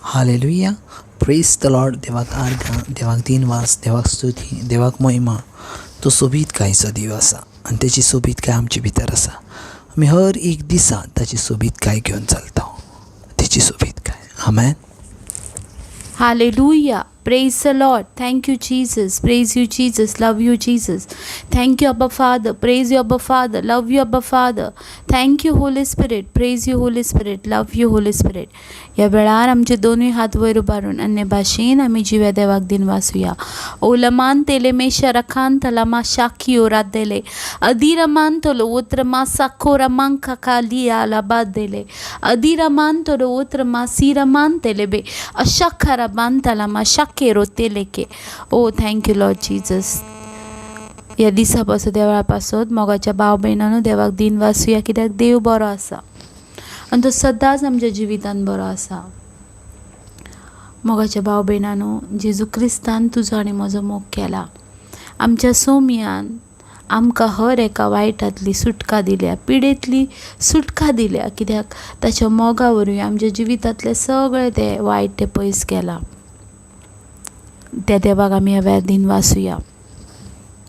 Hallelujah, praise the Lord. देवाक आर्गां, देवाक दिनवास, देवाक स्तुती, देवाक महिमा. तो सोबीतकायेचो देव आसा आनी तेजी सोबीतकाय आमचे भितर आसा. आमी हर एक दिसा ताची सोबीतकाय घेवन चलता, तेची सोबीतकाय. आमेन. Hallelujah. Praise the Lord. Thank you, Jesus. Praise you, Jesus. Love you, Jesus. Thank you, Abba Father. Praise you, Abba Father. Love you, Abba Father. Thank you, Holy Spirit. Praise you, Holy Spirit. Love you, Holy Spirit. ह्या वेळार आमचे दोनूय हात वयर उबारून अन्य भाशेन आमी जिव्या देवाक दिनवासुया. ओलमान तेले मेशा रखान तलामा शाखी ओरादेले अदिरमान तोलो ओत्रमा साखोरमान काकालिया लबादेले अदिरमान तोलो ओत्रमा सिरमान तेलेबे अशाखराबान तलामा शाकेरो तेलेके. ओ thank you Lord Jesus. ह्या दिसा पासत, ह्या वेळा पासत मोगाच्या भाव भयणांनो देवाक दिनवासुया, कित्याक देव बरो आसा आनी तो सदांच आमच्या जिवितान बरो आसा. मोगाच्या भाव भयणांनो, जेजू क्रिस्तान तुजो आनी म्हजो मोग केला. आमच्या सोमयान आमकां हर एका वायटांतली सुटका दिल्या, पिडेंतली सुटका दिल्या, कित्याक ताच्या मोगा वरवीं आमच्या जिवितांतलें सगळें तें वायट तें पयस केलां. त्या देवाक आमी ह्या वेळार दिनवासुया.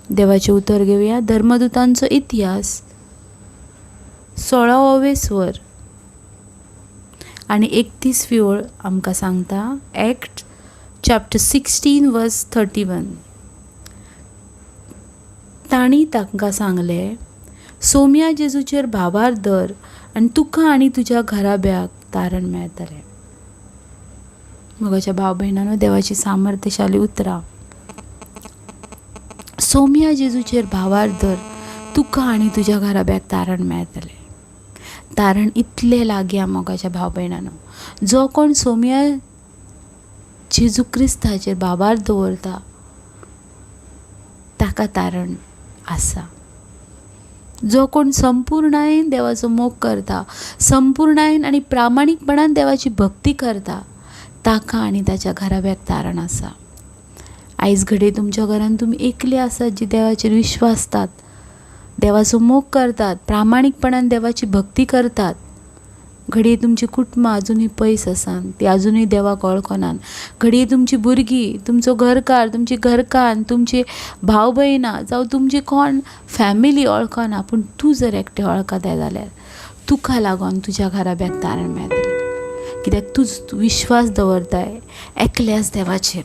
देवाचें उतर घेवया. धर्मदुतांचो इतिहास 16 ओवेस्वर आनी 31वी ओळ आमकां सांगता. Act chapter 16 verse 31. तांणी तांकां सांगलें, सोम्या जेजूचेर भावार धर आनी तुका आनी तुज्या घराब्याक तारण मेळटलें. मोगाच्या भाव भयणांनो, देवाची सामर्थ्यशाली उतरां. सोम्या जेजूचेर भावार धर, तुका आनी तुज्या घराब्याक तारण मेळटलें. तारण इतलें लागीं मोगाच्या भाव भयणांनो, जो कोण सोम्या जेजू क्रिस्ताचेर भावार दवरता ताका तारण आसा. जो कोण संपूर्णायेन देवाचो मोग करता, संपूर्णायेन आनी प्रामाणीकपणान देवाची भक्ती करता, ताका आनी ताच्या घराब्याक तारण आसा. आयज घडये तुमच्या घरान तुमी एकले आसात जी देवाचेर विश्वासतात, देवाचो मोग करतात, प्रामाणीकपणान देवाची भक्ती करतात. घडये तुमची कुटुंबां आजुनूय पयस आसात, ती आजुनूय देवाक वळखनात. घडये तुमची भुरगीं, तुमचो घरकार, तुमची घरकान्न, तुमची भाव भयणां जावं तुमची कोण फॅमिली वळखना, पूण तूं जर एकटें वळखताय जाल्यार तुका लागून तुज्या घराब्याक तारण मेळटलें, कित्याक तूं विश्वास दवरताय एकल्याच देवाचेर.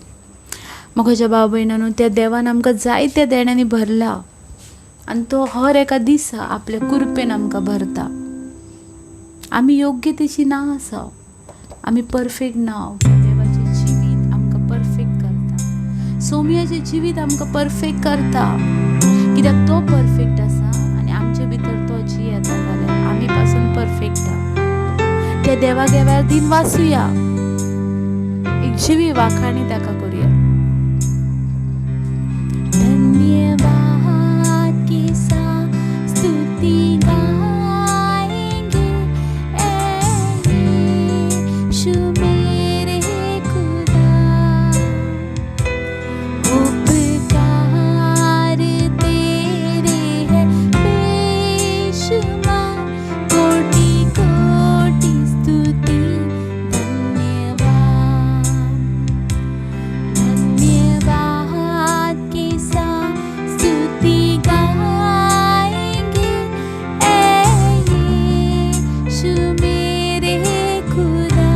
मोगाच्या भाव भयणांनो, त्या देवान आमकां जायत्या देण्यांनी भरला आनी तो हर एका दिसा आपल्या कृपेन आमकां भरता. आमी योग्य तशी ना आसा, आमी परफेक्ट ना, देवाचें जिवीत आमकां परफेक्ट करता. सोमयाचें जिवीत आमकां परफेक्ट करता, कित्याक तो परफेक्ट आसा आनी आमचे भितर तो जियेता जाल्यार आमी पासून परफेक्ट आसा. त्या देवाक ह्या वेळार दिनवासुया, एक जिवी वाखाणी ताका करुया. धन्यवाद के साथ स्तुति गाएंगे, ऐ यीशु मेरे खुदा. उपकार तेरे हैं बेशुमार, कोटि कोटि स्तुति धन्यवाद. धन्यवाद के साथ स्तुति गाएंगे, ऐ यीशु मेरे खुदा.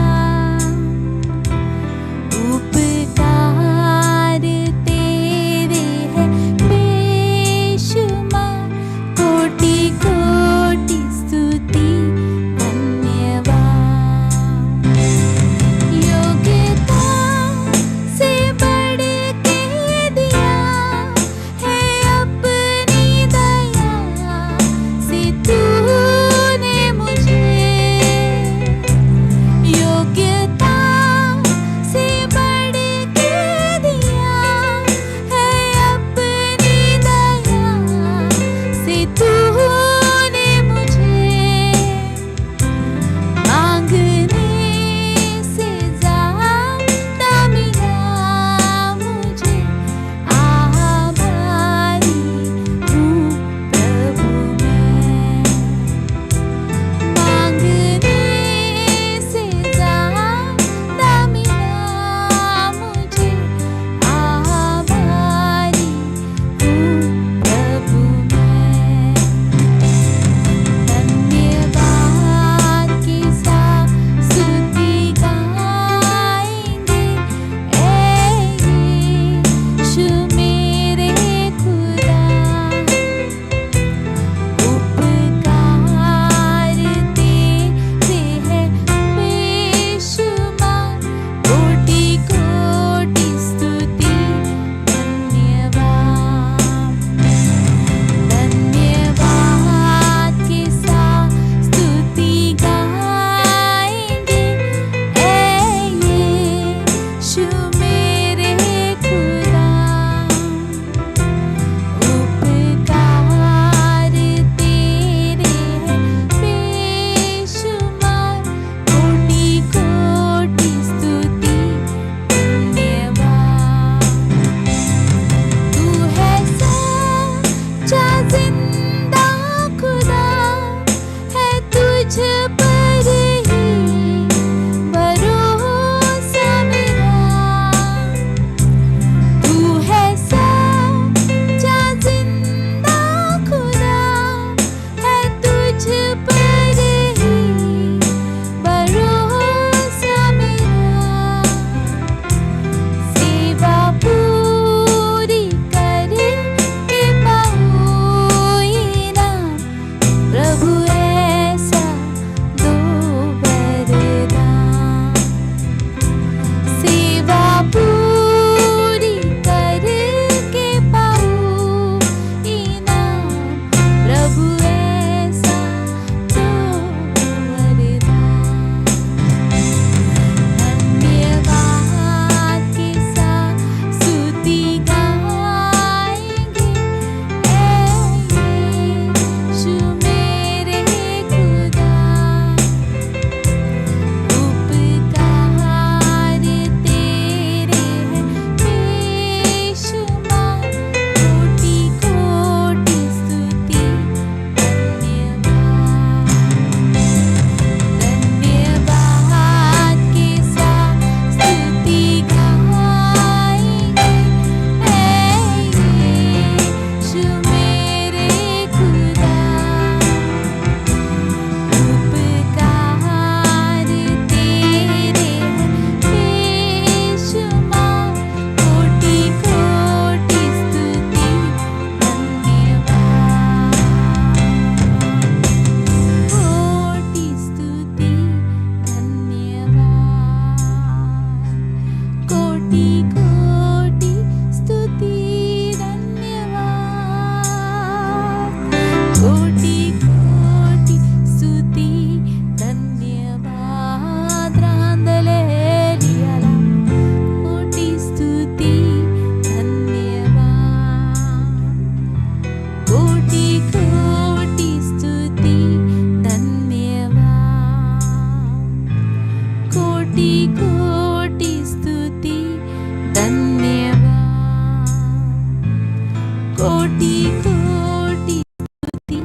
कोटी कोटी स्तुती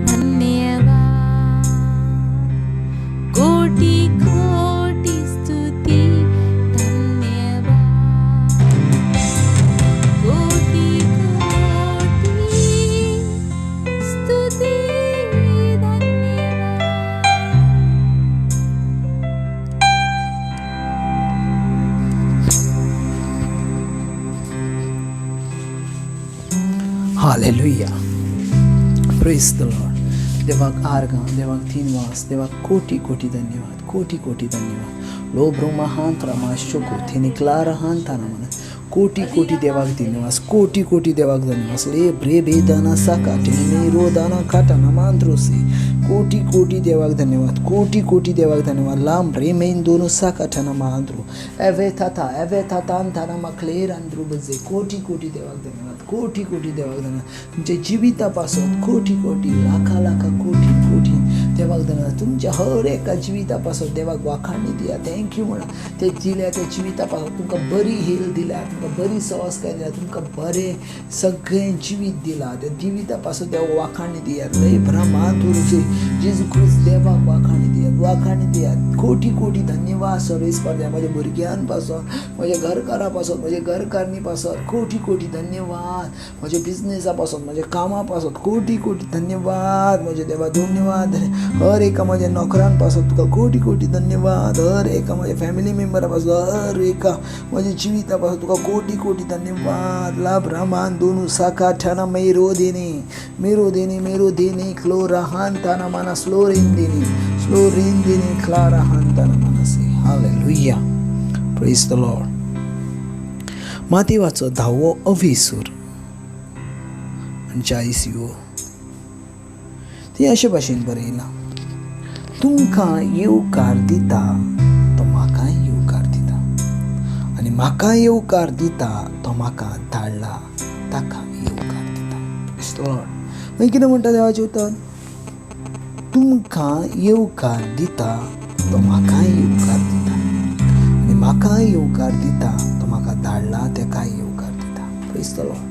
धन्यवाद, कोटी कोटी स्तुती धन्यवाद, कोटी कोटी स्तुती धन्यवाद. हालेलुया, प्रेज the Lord. देवाक आर्गां, देवाक तीन वास, देवाक कोटी कोटी धन्यवाद, कोटी कोटी धन्यवाद. लोब्रो महान रमा शोको थेनी क्लारा हान ताना म्हणा. कोटी कोटी देवाक धन्यवाद, कोटी कोटी देवाक धन्यवाद. ले ब्रे बेदाना साका टेनी रोदाना काटाना मांद्रोसी. कोटी कोटी देवाक धन्यवाद, कोटी कोटी देवाक धन्यवाद. लांब रे मेन दोनो साका ठाना मांद्रो एवे थाता एवे थातान थाना मखलेर अंद्रू बजे. कोटी कोटी देवाक धन्यवाद, कोटी कोटी देवाक धन्यवाद. तुमच्या जिविता पासत कोटी कोटी लाखा लाखा कोटी कोटी देवाक धन्यवाद. तुमच्या हर एका जिविता पासत देवाक वाखाणी दिया, thank you म्हणा. ते दिल्या त्या जिविता पासत तुमकां बरी हेल्थ दिल्या, तुमकां बरी सवस्काय दिल्या, तुमकां बरें सगळें जिवीत दिलां. त्या जिविता पासत देवाक वाखाणी दियात. लय भ्रमान तुमचे जेजू क्रिस्त देवाक वाखाणी दियात, वाखाणी दियात. कोटी कोटी धन्यवाद सर्वेस्पर देवा. म्हज्या भुरग्यां पासत, म्हज्या घरकारा पासत, म्हज्या घरकारणी पासत कोटी कोटी धन्यवाद. म्हज्या बिजनेसा पासत, म्हज्या कामा पासत कोटी कोटी धन्यवाद. म्हज्या देवा धन्यवाद. हर एका म्हज्या नोकरां पासत तुका कोटी कोटी धन्यवाद. हर एका म्हज्या फॅमिली मेंबरा पासत, हर एका म्हज्या जिविता पासत तुका कोटी कोटी धन्यवाद. लाभ रामान दोनू साका ठाना मेरो देने मेरो देने मेरो देने क्लो रहान ताना माना स्लो रेन देने स्लो रेन देने क्ला रहान ताना मानासे. हालेलुया, प्रेज the Lord. मातेवाचो धावो अभिसूर आनी 40 यो ती अशे भाशेन बरयलां, तुमकां येवकार दिता तो म्हाकाय येवकार दिता, आनी म्हाका येवकार दिता तो म्हाका धाडला ताका येवकार दिता. Praise the Lord. मागीर कितें म्हणटा देवाचें उतर? तुमकां येवकार दिता तो म्हाकाय येवकार दिता, आनी म्हाका येवकार दिता तो म्हाका धाडला ताकाय येवकार दिता. Praise the Lord.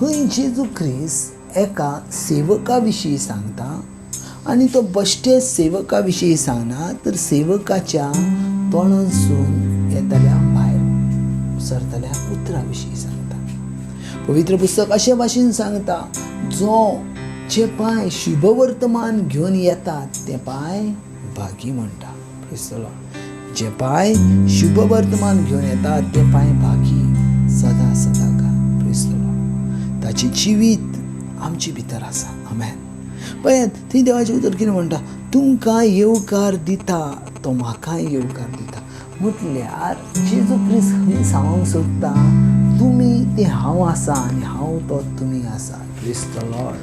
हय जेजू क्रिस्त एका सेवका विशीं सांगता, आनी तो बश्टे सेवका विशीं सांगना, तर सेवकाच्या तोंडांतसून येतल्या भायर सरतल्या उतरां विशीं सांगता. पवित्र पुस्तक अशे भाशेन सांगता, जो जे पांय शुभवर्तमान घेवन येतात ते पांय भागी म्हणटा. Praise the Lord. जे पांय शुभवर्तमान घेवन येतात ते पांय भागी सदा सदा का. Praise the Lord. ताचें जिवीत आमचे भितर आसा. आमेन. पळयात थंय देवाचें उतर कितें म्हणटा, तुमकां येवकार दिता तो म्हाकाय येवकार दिता. म्हटल्यार जेजू क्रिस्त खंय सांगूंक सोदता, तुमी ते हांव आसा आनी हांव तो तुमी आसा. Praise the Lord.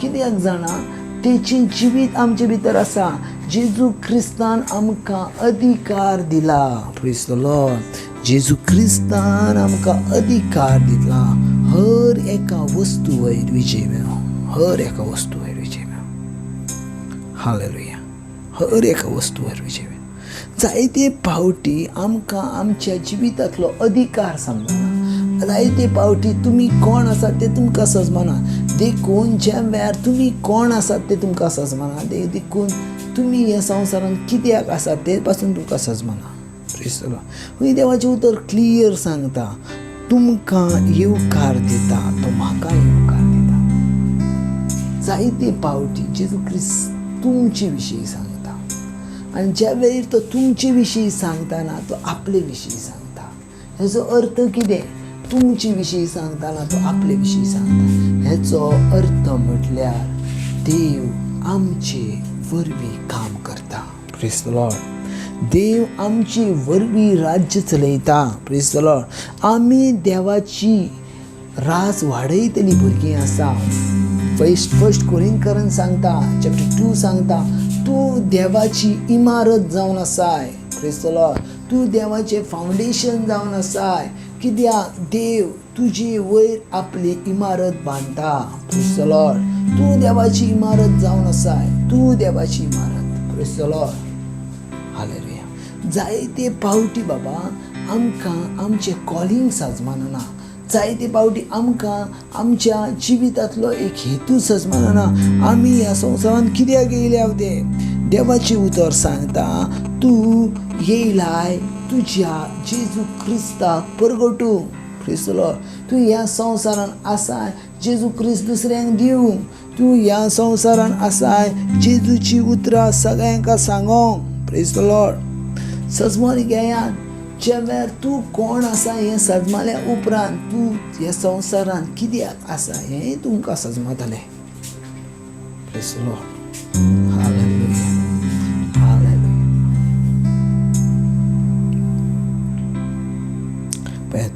कित्याक जाणा, तेचें जिवीत आमचे भितर आसा. जेजू क्रिस्तान आमकां अधिकार दिला. Praise the Lord. जेजू क्रिस्तान आमकां अधिकार दिला हर एका वस्तू वयर विजय मेळो, हर एका वस्तू वयर विजय मेळो. हालेलुया. हर एका वस्तू वयर विजय मेळो. जायते फावटी आमकां आमच्या जिवितांतलो अधिकार समजना. जायते फावटी तुमी कोण आसात ते तुमकां सजमना. देखून ज्या वेळार तुमी कोण आसात ते तुमकां सजमना, देखून तुमी ह्या संवसारांत कित्याक आसात ते पासून तुमकां सजमना. Praise the Lord. मागीर देवाचें उतर क्लियर सांगता, तुमकां येवकार दिता तो म्हाका येवकार दिता. जायते फावटी जेजू क्रिस्त तुमचे विशीं सांगता, आनी ज्या वेळार तो तुमचे विशीं सांगतना तो आपले विशीं सांगता. हेचो अर्थ कितें? तुमचे विशीं सांगतना तो आपले विशीं सांगता. हेचो अर्थ म्हटल्यार देव आमचे वरवीं काम करता. Praise the Lord. देव आमचे वरवीं राज्य चलयता. Praise the Lord. आमी देवाची रास वाडयतली भुरगीं आसा. फर्स्ट कोरिंकरन सांगता, चॅप्टर 2 सांगता, तूं देवाची इमारत जावन आसाय. Praise the Lord. तूं देवाचें फावंडेशन जावन आसाय. कित्याक देव तुजे वयर आपली इमारत बांदता. Praise the Lord. तूं देवाची इमारत जावन आसाय, तूं देवाची इमारत. Praise the Lord. हालेलुया. जायते फावटी बाबा आमकां आमचें कॉलिंग सजमानना. जायते फावटी आमकां आमच्या जिवितांतलो एक हेतू सजमाना. आमी ह्या संवसारांत कित्याक येयल्या तें देवाचें उतर सांगता, तूं येयलाय तुज्या जेजू क्रिस्ताक परगटूंक. क्रिस्तलो तूं ह्या संवसारांत आसाय जेजू क्रिस्त दुसऱ्यांक दिवंक. तूं ह्या संवसारांत आसाय जेजूची उतरां सगळ्यांक सांगोंक. Praise the Lord. सजमोन घेयात, ज्या वेळार तूं कोण आसा हें सजमाल्या उपरांत तूं ह्या संवसारांत कित्याक आसा हें तुमकां सजमतलें. Praise the Lord. Hallelujah. Hallelujah. पळयात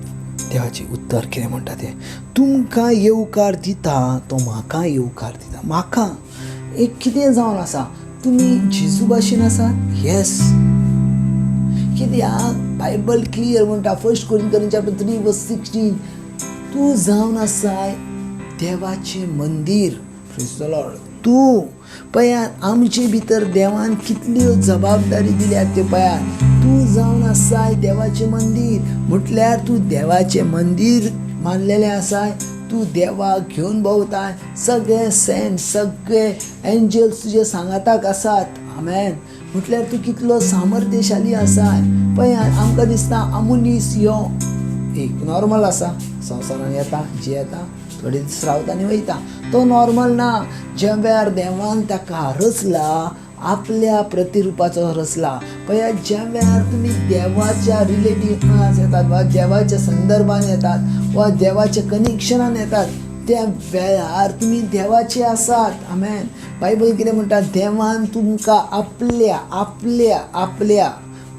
देवाचें उत्तर कितें म्हणटा तें, तुमकां येवकार दिता तो म्हाका येवकार दिता. म्हाका एक कितें जावन आसा, तुमी जेजू भाशेन आसात. येस, कित्याक बायबल क्लियर म्हणटा, 1 Corinthians chapter 3 verse 16, तूं जावन आसाय देवाचें मंदीर. Praise the Lord. तूं पळयात आमचे भितर देवान कितल्यो जबाबदारी दिल्यात त्यो पळयात. तूं जावन आसाय देवाचें मंदीर म्हटल्यार तूं देवाचें मंदीर मानलेलें आसाय. तूं देवाक घेवन भोंवताय, सगळे सेंट सगळे एंजल्स तुजे सांगाताक आसात. आमेन. म्हटल्यार तूं कितलो सामर्थ्यशाली आसाय. पळयात आमकां दिसता मनीस यो एक नॉर्मल आसा, संवसारान येता जियेता, थोडे दीस रावता आनी वयता. तो नॉर्मल ना. ज्या वेळार देवान ताका रचला आपल्या प्रतिरुपाचो रचला. पळयात ज्या वेळार तुमी देवाच्या रिलेटिव्हान येतात वा देवाच्या संदर्भान येतात वा देवाच्या कनेक्शनान येतात त्या वेळार तुमी देवाचे आसात. आमेन. बायबल कितें म्हणटा, देवान तुमकां आपल्या आपल्या आपल्या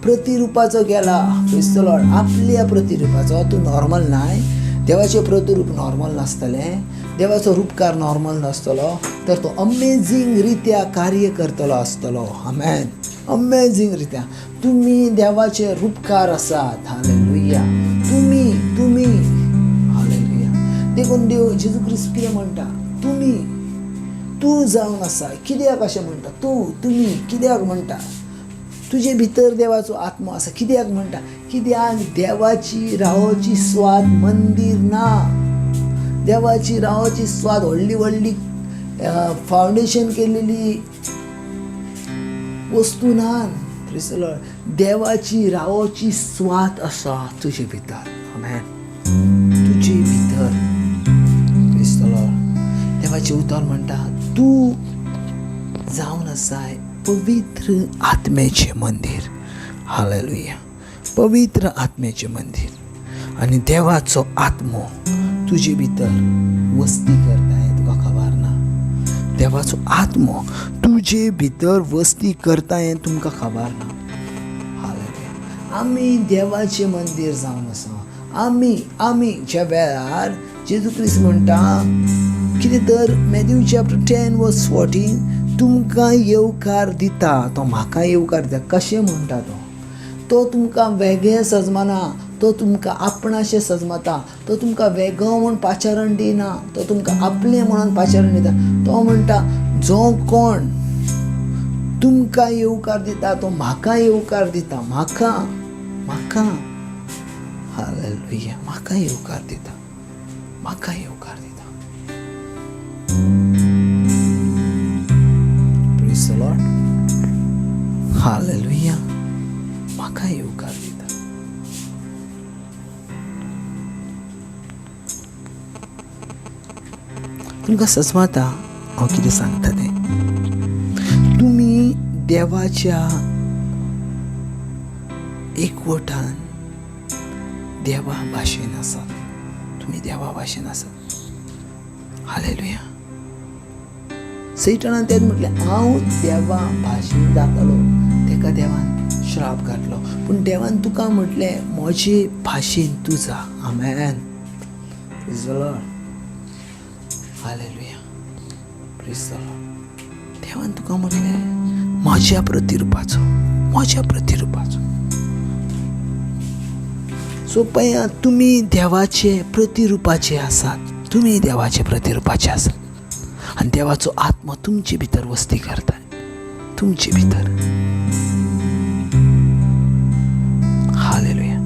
प्रतिरुपाचो केला. Praise the Lord. आपल्या प्रतिरुपाचो. तूं नॉर्मल नाय. देवाचें प्रतिरूप नॉर्मल नासतलें, देवाचो रुपकार नॉर्मल नासतलो, तर तो अमेझींग रित्या कार्य करतलो आसतलो. आमेन. अमेझींग रित्या तुमी देवाचे रुपकार आसात. हालेलुया. तुमी तुमी हालेलुया. देखून देव जेजू क्रिस्त कितें म्हणटा, तुमी तूं जावन आसा. कित्याक अशें म्हणटा तूं तुमी कित्याक म्हणटा? तुजे भितर देवाचो आत्मो आसा कित्याक म्हणटा? कित्याक देवाची रावोची स्वाद मंदीर ना. देवाची रावोची स्वाद व्हडली व्हडली फावंडेशन केलेली वस्तू ना. Praise the Lord. देवाची रावोची स्वाद आसा तुजे भितर. आमेन. तुजे भितर. Praise the Lord. देवाचें उतर म्हणटा तूं जावन आसाय पवित्र आत्म्याचें मंदीर. हालेलुया. पवित्र आत्म्याचें मंदीर आनी देवाचो आत्मो तुजे भितर वस्ती करता हें तुका खबर ना. देवाचो आत्मो तुजे भितर वस्ती करता हें तुमकां खबर ना. हालेलुया. आमी देवाचें मंदीर जावन आसा. आमी आमी ज्या वेळार जेजू क्रिस्त म्हणटा कितें तर मॅथ्यू चॅप्टर 10 वर्स 14, तुमकां येवकार दिता तो म्हाका येवकार दिता. कशें म्हणटा तो? तो तुमकां वेगळें सजमाना, तो तुमकां आपणाशें सजमाता, तो तुमकां वेगळो म्हूण पाचारण दिना, तो तुमकां आपलें म्हणून पाचारण दिता. तो म्हणटा जो कोण तुमकां येवकार दिता तो म्हाका येवकार दिता. म्हाका म्हाका हालेलुया. म्हाका येवकार दिता, म्हाका येवकार दिता. Praise the Lord. Hallelujah. म्हाका येवकार दिता. तुमकां सजमाता हांव कितें सांगता तें. तुमी देवाच्या एकवटान देवा भाशेन आसात. तुमी देवा भाशेन आसात. हालेलुया. सैतानान तें म्हटलें हांव देवा भाशेन जातलो. तेका देवान श्राप घातलो, पूण देवान तुका म्हटलें म्हजे भाशेन तूं जा. आमेन. Praise the Lord. Hallelujah. Praise the Lord. देवान तुका म्हटलें म्हज्या प्रतिरुपाचो, म्हज्या प्रतिरुपाचो. सो पळया तुमी देवाचे प्रतिरुपाचे आसात. तुमी देवाचे प्रतिरुपाचे आसात आनी देवाचो आत्मो तुमचे भितर वस्ती करता. तुमचे भितर. हालेलुया.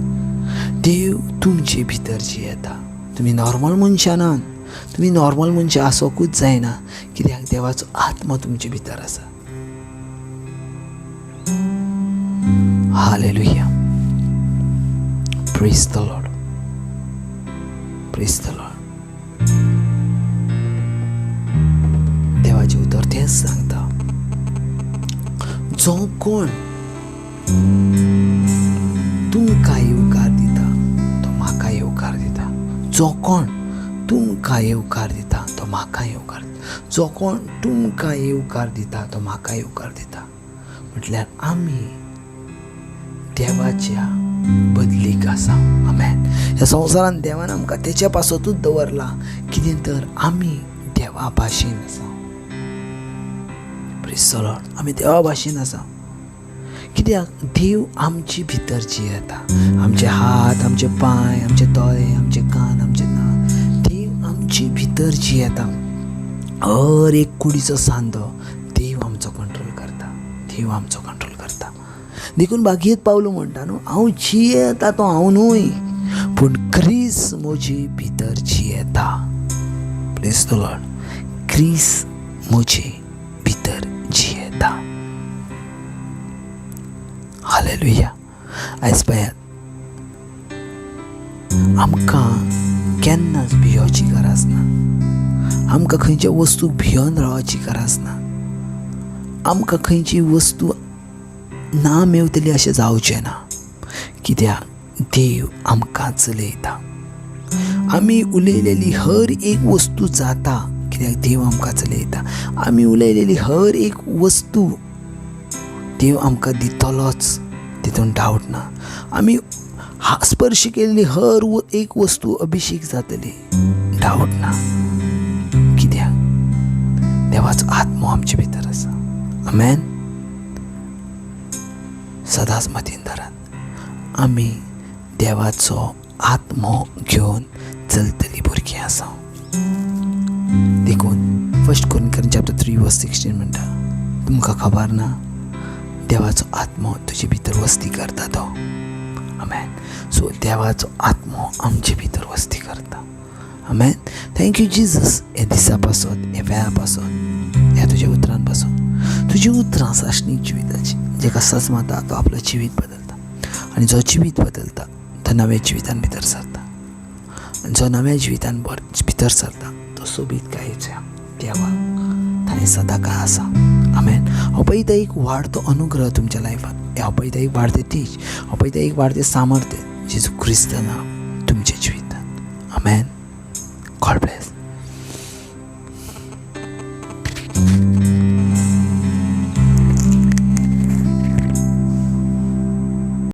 देव तुमचे भितर जियेता. तुमी नॉर्मल मनशां नात, तुमी नॉर्मल मनशां आसोकूच जायना, कित्याक देवाचो आत्मो तुमचे भितर आसा. Hallelujah. Praise the Lord. Praise the Lord. देवाचें उतर तेंच सांगता, जो कोण तुमकां येवकार दिता तो म्हाका येवकार दिता. जो कोण तुमकां येवकार दिता तो म्हाका येवकार दिता. जो कोण तुमकां येवकार दिता तो म्हाका येवकार दिता. म्हटल्यार आमी देवाच्या बदलीक आसा. आमेन. ह्या संवसारान देवान आमकां तेच्या पासतूच दवरला, कितें तर आमी देवा भाशेन आसा. Praise the Lord. आमी देवा भाशेन आसा, कित्याक देव आमचे भितर जियेता. आमचे हात, आमचे पांय, आमचे दोळे, आमचे कान, आमचे नाक, देव आमचे भितर जियेता. हर एक कुडीचो सांदो देव आमचो कंट्रोल करता, देव आमचो कंट्रोल करता. देखून बागयेत पावलो म्हणटा न्हू, हांव जियेता तो हांव न्हय, पूण क्रिस म्हजे भितर जियेता. Praise the Lord. क्रिस म्हजे भितर जियेता. हालेलुया. आयज पळयात, आमकां केन्नाच भियोची गरज ना, आमकां खंयच्या वस्तूक भियोन रावची गरज ना, आमकां खंयची वस्तू ना मेवतली अशें जावचें ना, कित्याक देव आमकां चलयता. आमी उलयलेली हर एक वस्तू जाता, कित्याक देव आमकां चलयता. आमी उलयलेली हर एक वस्तू देव आमकां दितलोच, तितून डावट ना. आमी स्पर्श केल्ली हर एक वस्तू अभिशेक जातली, डावट ना, कित्याक देवाचो आत्मो आमचे भितर आसा. आमेन. सदांच मतीन धरात, आमी देवाचो आत्मो घेवन चलतली भुरगीं आसा. देखून 1 Corinthians chapter 3 verse 16 म्हणटा, तुमकां खबर ना देवाचो आत्मो तुजे भितर वस्ती करता तो. आमेन. सो देवाचो आत्मो आमचे भितर वस्ती करता. आमेन. Thank you Jesus, हे दिसा पासत, हे वेळा पासत, ह्या तुज्या उतरान पासत. तुजी उतरां सासणीक जिविताची, जेका सजमाता तो आपलो जिवीत बदलता, आनी जो जिवीत बदलता तो नव्या जिवितान भितर सरता, आनी जो नव्या जिवितान भितर सरता तो सोबीतकायेच्या देवाक थंय सदांकाळ आसा. आमेन. हांव पळयता एक वाडतो अनुग्रह तुमच्या लायफान, हांव पळयता एक वाडतें तेज, हांव पळयता एक वाडतें सामर्थ्य जेजू क्रिस्त नांव तुमच्या जिवितान. आमेन. God bless.